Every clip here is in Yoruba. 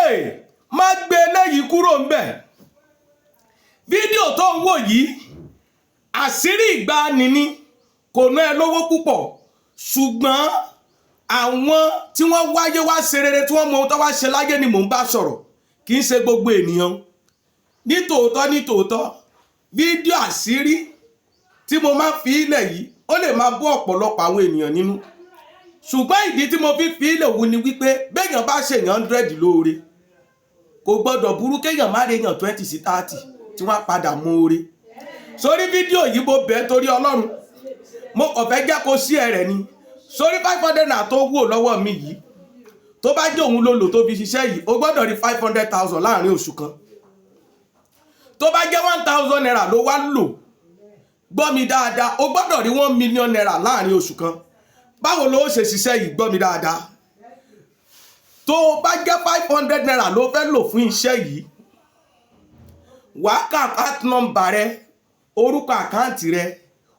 Hey, má gbé eléyìí kúrò ńbẹ̀. Fídíò tó ń wò yìí, àṣírí ìgbàanì ni. Kò ná ẹ lówó púpọ̀, ṣùgbọ́n àwọn tí wọ́n wáyé wá ṣe rere, tí wọ́n mọ ohun tó wá ṣe láyé ni mò ń bá sọ̀rọ̀, kì í ṣe gbogbo ènìyàn. Nítòótọ́ nítòótọ́, fídíò àṣírí tí mo máa ń fi ilẹ̀ yìí, ó lè máa bọ́ ọ̀pọ̀lọpọ̀ àwọn ènìyàn nínú, ṣùgbọ́n ìdí tí mo fi fi ilẹ̀ wù ni wípé béèyàn bá ṣèyàn 100 lóore, kò gbọ́dọ̀ burú kéèyàn má rèèyàn 20 sí 30 tí wọ́n á padà mú oore. Sórí fídíò yìí, mo bẹ̀ torí Ọlọ́run, mo kàn fẹ́ jẹ́ kó sí ẹ̀rẹ̀ ni. Sórí ₦500 tó wò lọ́wọ́ mi yìí, tó bá jẹ́ òun ló lò tó fi ṣiṣẹ́ yìí, o gbọ́dọ̀ rí 500,000 láàrin oṣù kan. Tó bá jẹ́ ₦1,000 ló wá lò, gbọ́ mi dáadáa, o gbọ́dọ̀ rí ₦1 million láàrin oṣù kan. Báwo ló ṣe ṣiṣẹ́ yìí? Gbọ́ mi dáadáa. Tó bá jẹ́ ₦500 ló fẹ́ lò fún iṣẹ́ yìí, wàá kà account number rẹ, orúkọ account rẹ,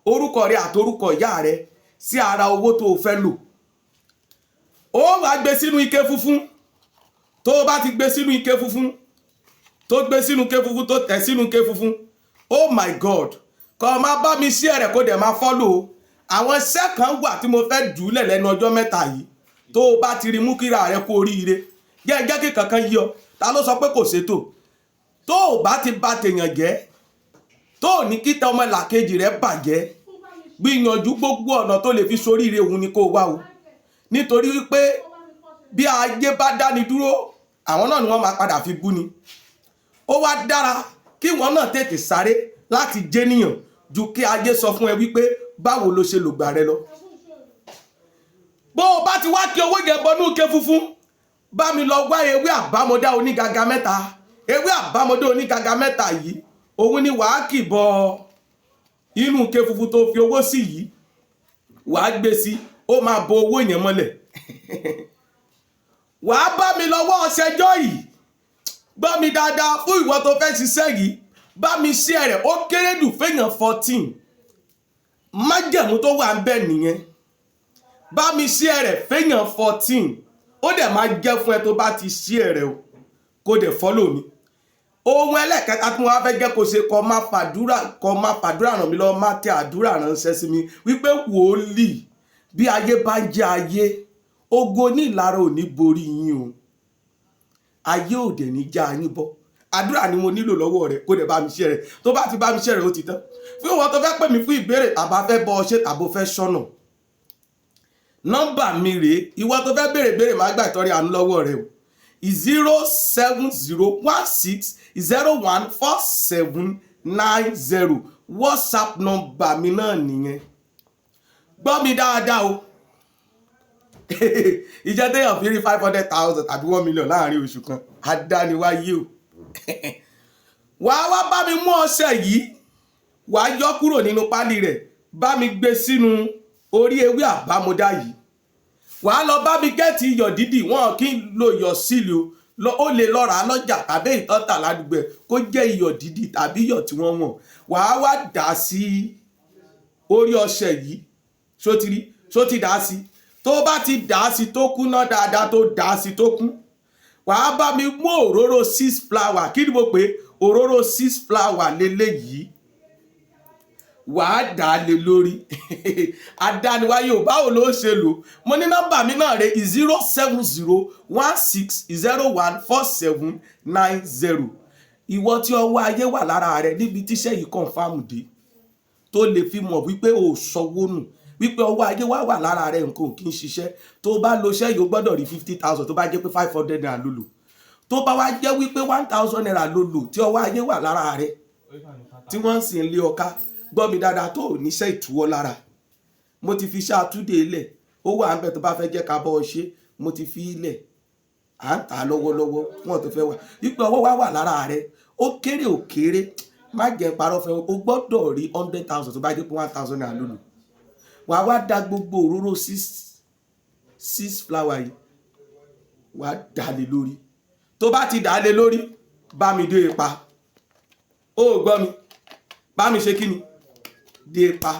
orúkọ rẹ àtorúkọ ìyá rẹ sí ara owó tó o fẹ́ lò. Ó wàá gbé sínú ike funfun. Tó o bá ti gbé sínú ike funfun, tó gbé sínú ike funfun, tó tẹ̀ sínú ike funfun, oh my God, kó máa bá mi share rẹ̀, kó dẹ̀ máa follow. Àwọn iṣẹ́ kan wà tí mo fẹ́ jùúlẹ̀ lẹ́nu ọjọ́ mẹ́ta yìí. Tó o bá ti rí mú kíra rẹ kú oríire. Jẹ́ jẹ́ kí kankan yí ọ. Ta ló sọ pé kò ṣètò? Tó o bá ti bà tèèyàn jẹ́, tó o ní kíta ọmọ làkejì rẹ bàjẹ́, gbìyànjú gbogbo ọ̀nà tó lè fi soríire òun ni kó o wá o, nítorí wípé bí ayé bá dáni dúró, àwọn náà ni wọ́n máa padà fi bú ni. Ó wá dára kí wọ́n náà tètè sáré láti jẹ́nìyàn ju kí ayé sọ fún ẹ wípé báwo ló ṣe lògbà rẹ lọ. Bó o bá ti wá kí owó yẹn bọnú ike funfun, bá mi lọ wá ewé àbámọ́dá onígaga mẹ́ta. Ewé àbámọ́dá onígaga mẹ́ta yìí, òun ni wàá kì bọ inú ike funfun tó fi owó sí yìí. Wàá gbé sí, ó máa bo owó yẹn mọ́lẹ̀. Wàá bá mi lọ́wọ́ ọṣẹjọ́ yìí. Gbọ́ mi dáadáa, fún ìwọ tó fẹ́ ṣiṣẹ́ yìí, bá mi ṣe rẹ̀, ó kéré jù fẹ́yàn 14. Májẹ̀mú tó wà ń bẹ̀ nìyẹn. Bá mi ṣe rẹ̀ fẹ́yàn 14, ó dẹ̀ máa jẹ́ fún ẹ tó bá ti ṣe rẹ̀ o, kó dẹ̀ follow mi. Ohun ẹlẹ́kẹta tí mo wá fẹ́ jẹ́ kó ṣe, kó máa fàdúrà ràn mí lọ́wọ́, má tẹ àdúrà ránṣẹ́ sí mi wípé, "Wòlíì, bí ayé bá ń jẹ́ ayé, ogo onílara ò ní borí yín o, ayé ò dẹ̀ ní já yín bọ́." Àdúrà ni mo nílò lọ́wọ́ rẹ̀, kó dẹ̀ bá mi ṣe rẹ̀. Tó bá ti bá mi ṣe rẹ̀, ó ti tán. Fún ìwọ tó fẹ́ pè mí fún ìbéèrè, tàbá fẹ́ bọ́ ọ ṣe, tàbó fẹ́ ṣọ́nà, nọ́mbà mi rèé. Ìwọ tó fẹ́ béèrè béèrè, má gbà ìtọ́rí àánú lọ́wọ́ rẹ o: 07016014790. WhatsApp nọ́mbà mi náà nìyẹn. Gbọ́ mi dáadáa o. Ìjẹ́ téèyàn fi rí 500,000 tàbí 1 million láàrin oṣù kan, adániwáyé o. Wàá wá bá mi mú ọṣẹ yìí, wàá yọ kúrò nínú pálí rẹ̀, bá mi gbé sínú orí ewé àbámọ́dá yìí. Wàá lọ bá mi get iyọ̀ dídì. Wọn kì í lo iyọ̀ sílì o. Lọ, ó lè lọ rà á lọ́jà tàbí ìtọ́ta ládùúgbò ẹ̀, kó jẹ́ iyọ̀ dídì tàbí iyọ̀ tí wọ́n wọ̀n. Wàá wá dà á sí orí ọṣẹ yìí. Ṣó ti rí? Ṣó ti dà á sí? Tó bá ti dà á sí, tó kúnná dáadáa, tó dà á sí tó kún, wàá bá mi mú òróró six flower. Kí ni mo pè é? Òróró six flower lélẹ́yìí. Wàá dà á lé lórí. Adániwáyé ò, báwo ló ṣe lò? Mo ní nọ́mbà mi náà rè: 07016014790. Ìwọ tí ọwọ́ ayé wà lára rẹ, níbi tíṣẹ́ yìí confirm dé, tó lè fi mọ̀ wípé o sọwọ́ nù, wípé ọwọ́ ayé wà wà lára rẹ, nǹkan ò kí ń ṣiṣẹ́. Tó bá lo iṣẹ́ yìí, o gbọ́dọ̀ rí 50,000 tó bá jẹ́ pé ₦500 ló lò. Tó bá wá jẹ́ wípé ₦1,000 ló lò, tí ọwọ́ ayé wà lára rẹ, tí wọ́n sì ń lé ọká, gbọ́ mi dáadáa, tó ò níṣẹ́ ìtúwọ́ lára, mo ti fi iṣẹ́ àtúndé lẹ̀, ó wà ń bẹ̀. Tó bá fẹ́ jẹ́ ká bọ́ ọ ṣe, mo ti fi lẹ̀, à ń tà á lọ́wọ́lọ́wọ́ fún ọ̀ tó fẹ́ wà wípé ọwọ́ wá wà lára rẹ. Ó kéré, ò kéré, má jẹ́ parọ́ fẹ́, o gbọ́dọ̀ rí 100,000 tó bá jẹ́ pé ₦1,000 ló lò. Wàá wá da gbogbo òróró six six flower yìí, wàá dà lé lórí. Tó bá ti dà lé lórí, bá mi dé ipa. Ó gbọ́ mi, bá mi ṣe kí ni? Dé ipa.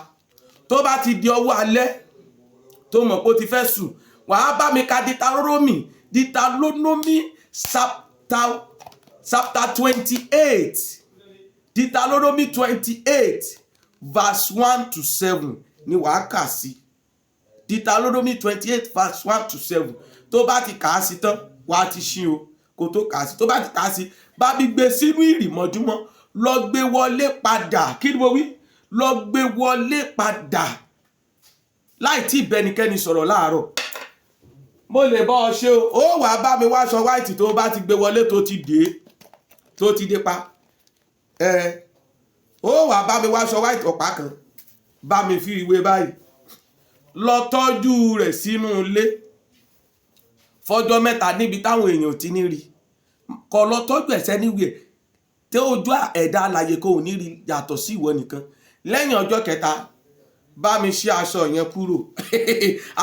Tó bá ti di ọwọ́ alẹ́, tó mọ̀ pé ó ti fẹ́ sùn, wàá bá mi ka Deuteronomy Chapter 28, Deuteronomy 28 verse 1 to 7 ni wàá kà sí. Deuteronomy 28 verse 1 to 7. Tó bá ti kà á sí tán, wàá ti ṣí o kó tó kà á sí. Tó bá ti kà á sí, bá mi gbé sínú ìrìmọ́júmọ́, lọ gbé wọlé padà. Kí ni mo wí? Lọ gbé wọlé padà láì tí ìbẹnikẹ́ni sọ̀rọ̀ láàárọ̀. Mo lè bọ́ ọ ṣe o. Ó wàá bá mi wáṣọ white. Tó bá ti gbé wọlé, tó ti dé, tó ti dé pa ẹ, ó wàá bá mi wáṣọ white ọ̀pá kan, bá mi fi ìwé báyìí, lọ tọ́jú rẹ̀ sínú ilé fọjọ́ 3 níbi táwọn èèyàn ti ní rí. Kó lọ tọ́jú ẹ̀sẹ̀ níwèé tí ojú ẹ̀dá alàyè kò ní rí yàtọ̀ sí ìwọ nìkan. Lẹ́yìn ọjọ́ kẹta, bá mi ṣí aṣọ yẹn kúrò.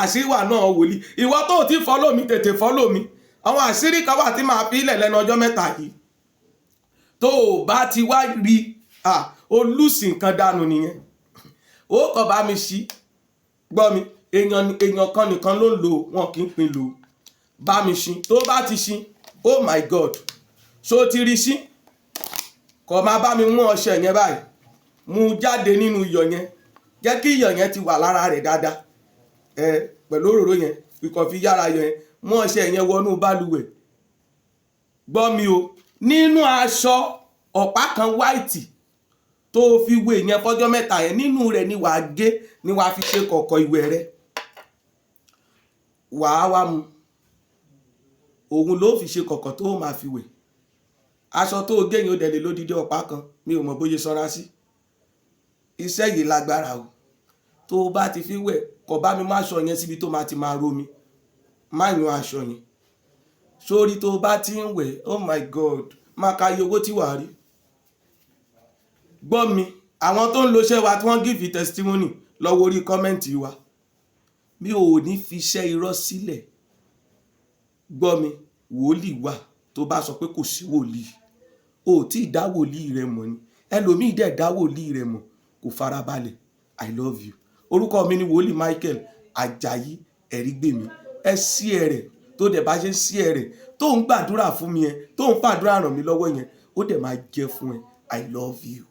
Àṣírí wà náà, wòlíì. Ìwọ tó ti follow mi, tètè follow mi. Àwọn àṣírí kan wà tí màá fi ilẹ̀ lẹ́nu ọjọ́ 3 yìí. Tó o bá ti wá rí olùsìn nǹkan dànù nìyẹn. Ó kàn bá mi ṣí. Gbọ́ mi, èèyàn èèyàn kan nìkan ló ń lò, wọn kì í pin lò. Bá mi ṣí. Tó bá ti ṣí, oh my God, so ti rí ṣí, kó máa bá mi mú ọṣẹ yẹn báyìí, mú jáde nínú iyọ̀ yẹn. Jẹ́ kí iyọ̀ yẹn ti wà lára rẹ̀ dáadáa ẹ pẹ̀lú òróró yẹn, ikọ̀ fi yára yẹn. Mú ọṣẹ yẹn wọnú balùwẹ̀. Gbọ́ mi o, nínú aṣọ ọ̀pá kan white tó fi wé yẹn fọ́jọ́ 3 yẹn, nínú rẹ̀ ni wàá gé, ni wàá fi ṣe kọ̀kọ̀ ìwẹ̀ rẹ̀. Wàá wá mu, òun ló fi ṣe kọ̀kọ̀ tó máa fi wẹ̀. Aṣọ tó gé yẹn, ó dẹ̀ lè lódìdí ọ̀pá kan. Mi ò mọ̀ bóyá sanra sí. Iṣẹ́ yìí lágbára o. Tó o bá ti fi wẹ̀, kó bá mi má aṣọ yẹn síbi tó máa ti máa romi. Má yan aṣọ yẹn sórí. Tó o bá ti ń wẹ̀, oh my God, máa ka iye owó tí wàá rí. Gbọ́ mi, àwọn tó ń lo iṣẹ́ wa tí wọ́n give testimony lọ́wọ́ orí comment wa, mi ò ní fi iṣẹ́ irọ́ sílẹ̀. Gbọ́ mi, wòlíì wà. Tó bá sọ pé kò sí wòlíì, o ò tí ì dá wòlíì rẹ mọ̀ ni. Ẹlòmíì dẹ̀ dá wòlíì rẹ mọ̀, kò farabalẹ̀. I love you. Orúkọ mi ni Wòlíì Michael Ajayi Ẹ̀rígbèmí. Ẹ sí ẹ rẹ̀. Tó dẹ̀ bá ṣe ń sí ẹ rẹ̀, tó ń gbàdúrà fún mi, ẹ tó ń fàdúrà ràn mí lọ́wọ́ yẹn, ó dẹ̀ máa jẹ́ fún ẹ. I love you.